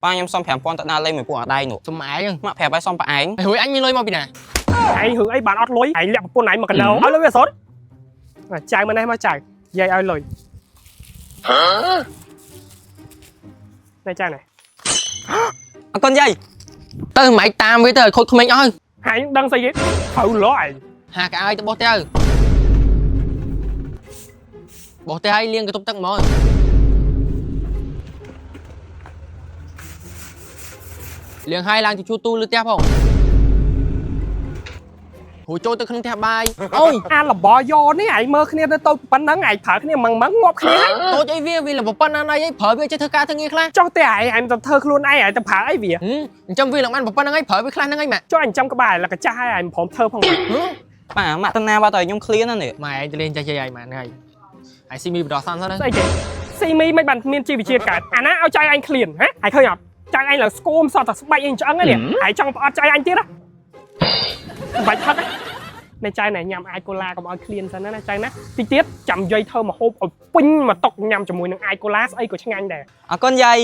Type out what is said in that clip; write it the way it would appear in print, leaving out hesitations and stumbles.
ប៉ាខ្ញុំសុំ5000ទៅដើរលេងមួយពួកអាដៃនោះ សុំឯង ម៉ាក់ប្រាប់ឲ្យសុំប៉ាឯង ហើយអញមានលុយមកពីណា ឯងរឿងអីបានអត់លុយឯងលាក់ប្រពន្ធឯងមកកណោឲ្យលុយវាសុទ្ធចៅមកនេះមកចៅយាយឲ្យលុយនេះចៅនេះ អរគុណយាយ ទៅមិនតាមវាទៅឲ្យខូចក្មេងអស់ ឯងដឹងស្អីគេត្រូវលោឯង ហាកៅឲ្យទៅបោះទៅបោះទៅឲ្យលាងកន្ទប់ទឹកហ្មងលាងឲ្យឡើងទៅជួទូលើផ្ទះផងរួចចូលទៅក្នុងផ្ទះបាយអូយ អាលបយ៉នេះឯងមើលគ្នាទៅតូចប៉ុណ្ណឹងឯងប្រើគ្នាម៉ងម៉ងងាប់គ្នាហើយ តូចអីវាវាល្បប៉ុណ្ណាណៃអីប្រើវាចេះធ្វើការធ្វើងារខ្លះ ចុះតែឯងឯងទៅធ្វើខ្លួនឯងឯងទៅប្រើអីវា ហឹមអញ្ចឹងវាឡើងបានប៉ុណ្្នឹងឯងប្រើវាខ្លះហ្នឹងឯងម៉ាក់ ចុះអញចាំក្បាលលកចាស់ហើយឯងព្រមធ្វើផង ហឹម ប៉ាម៉ាក់ទៅណាបាត់ឲ្យខ្ញុំឃ្លានណានេះ ម៉ែឯងទៅលេងចាស់យាយឯងម៉ាហ្នឹងហើយឯងស៊ីមីបដោះសាន់សិនណា ស្អីគេស៊ីមីមិនបានមានជីវជាតិកើតអាណាឲ្យចៅឯងឃ្លានហ៎ឯងឃើញអត់ចៅឯងឡើងស្គមសតតែស្បែកឯងឆ្អឹងហ្នឹងនេះឯងចង់ផ្អត់ចៅឯងទៀតហ៎បាច់ផឹកនេះចៅណែញ៉ាំអាយកូឡាកុំឲ្យឃ្លានសិនណាចៅណាតិចទៀតចាំយាយធ្វើម្ហូបឲ្យពេញមកតុកញ៉ាំជាមួយនឹងអាយកូឡាស្អីក៏ឆ្ងាញ់ដែរ អរគុណយាយ